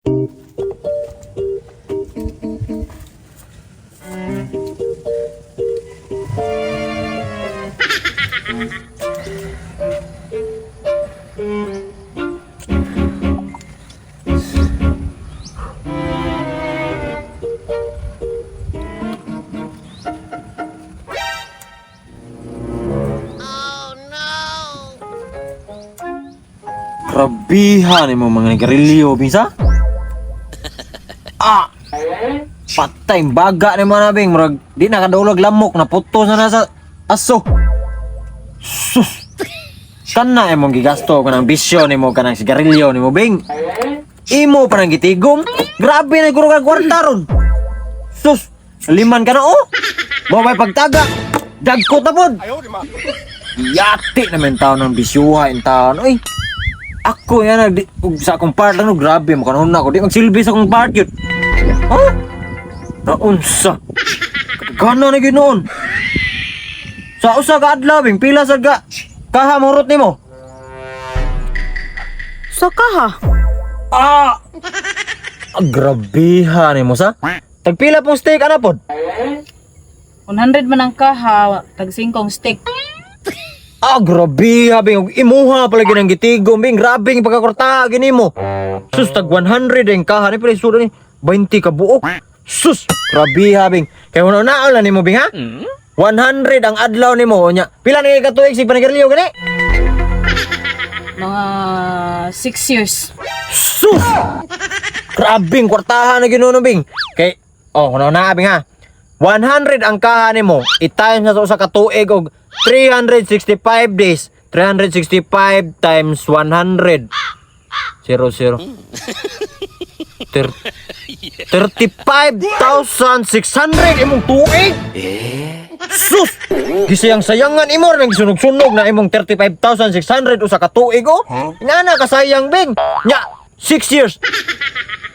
Grabihan mo mga nagarilyo, bisa? Ah! Patay, baga ni mga nabing. Murag, di na kadulog lamok, naputos na nasa aso. Sus! Kana imong gigasto kanang bisyo nimo kanang sigarilyo nimo bing. Imo pa nang gitigom. Grabe na guro ka kwarta ron. Sus! Liman ka na oh. Mo may pagtaga. Dagko ta pod. Yati naman tao ng bisyuha in taon. Uy, ako yan, nag, ug sa akong part lang, no, grabe, makanon na ako. Di magsilbi sa akong part yun. Ha? Naunsa. Gana na ginoon. Sa usa ka adlaw, bing, pila sa ga. Kaha, murot nimo. Sa kaha. Ah! Ah, grabeha nimo sa. Tagpila pong steak, ana pod? 100 man ang kaha, tag 5 ang steak. Ah, grabe ha, bing. Ug imuha pala ginang gitigom, bing. Grabe ang pagkakorta, gini mo. Sus, tag 100 ang kaha. Ni pala isura ni 20 ka buok. Sus, grabe ha, bing. Kaya wala na lang nimo, bing, ha? 100 ang adlaw nimo nya. Pila na kay katuig sig panigarilyo gani? Mga 6 years. Sus! Grabe ang kwartahan na ginuno, bing. Kay oh, kuno na bing ha. 100 ang kaha nimo, i-times na to sa katuig og 365 days. 365 times 100. 0 0. 35,600 imong tuig. Sus! Gisayang-sayangan imo ra nang sunog-sunog na imong 35,600 usa ka tuig oh. Ingana kasayang bing. Nya 6 years.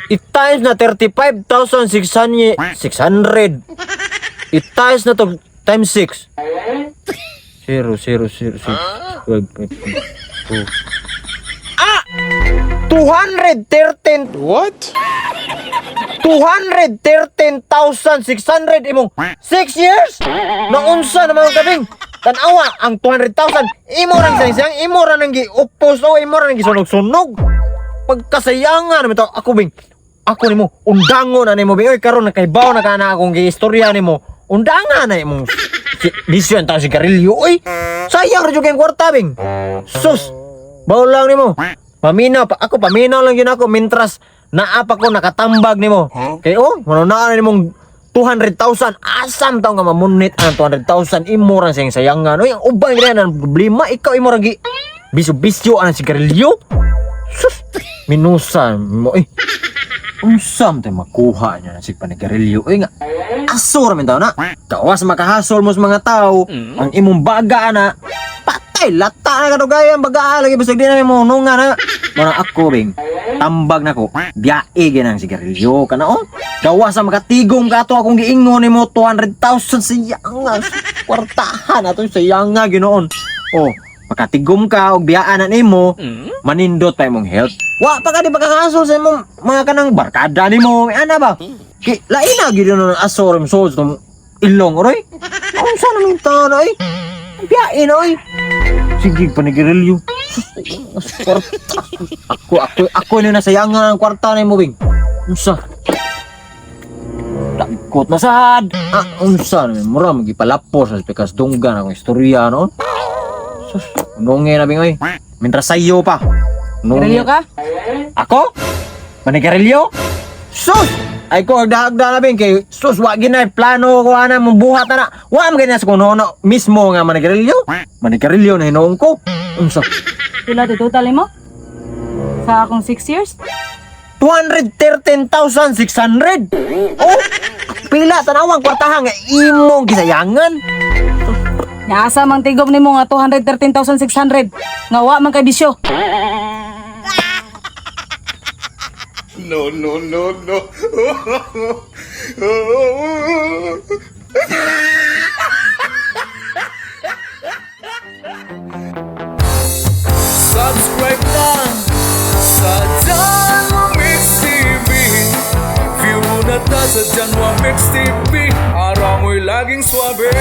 I-times na 35,600. 600. I-times na to times 6. 0 0 0 6 12 2. Ah! 213. What? 213,600 imong 6 years? Naunsa naman ang tabing? Tanawa ang 200,000 imo rang sayang imo ra nang giupos o imo ra nang gisunog-sunog. Pagkasayangan naman to ako bing. Ako nimo undangon na nimo bing. Oy karon nakaibaw na kana akong giistorya nimo. Undangan na imong si, bisyo ang tao sigarilyo oy. Sayang ra jud kayong kwarta bing. Sus. Bawl lang nimo. Paminaw pa ako paminaw lang yun ako mintras naa pa ko nakatambag nimo. Kay oh, mano na nimong 200,000 asam taw nga mamunit ang 200,000 imo ra siyang sayangan. Oy, ang uban gyud ang problema ikaw imo ra gi bisyo-bisyo ang sigarilyo. Sus, minusa mo eh. Unsa man tay makuha niya na sig panigarilyo oy nga. Aso ra man taw na. Gawas makahasol mo sa mga tao, ang imong baga na patay lata na kadugayan baga lagi bisag di na mo nunga na. Muna ako bing tambag nako biyae gyud ang sigarilyo kana oh. Gawas sa makatigom ka ato akong giingon nimo 200,000 siya nga kwartahan ato siya nga ginoon. Oh, makatigom ka og biyaan na nimo, manindot pa imong health. Wa pa ka di pagkakasol sa imong mga kanang barkada nimo, ana ba? Ki lain na gyud ang asor im so tong ilong oy. Unsa naman taon oy? Biyae na oy. Sige panigarilyo. Sus, kwarta. Ako ako ni nasayangan ang kwarta nimo bing. Unsa? Dagkot na sad. Ah, unsa naman mura magipalapos sa pikas dunggan akong istorya no. Sus, unonge na bing oy. Mintras sayo pa. Unonge. Garilyo ka? Ako? Manigarilyo? Sus! Ay ko, agda-agda na bing kay sus, wa ginay plano ko ana mong buhat na na. Wa man ganyan sa kung nono mismo nga manigarilyo. Manigarilyo na hinuon ko. Unsa? Pila to total mo? Sa akong 6 years? 213,600. Oh, pila tanawang kwartahan nga imong gisayangan. Naasa mang tigom nimo nga 213,600 nga wa man kay bisyo. No, no, no, no. Subscribe lang sa Don Mix TV. Sa Janwa Mix TV, araw mo'y laging swabe.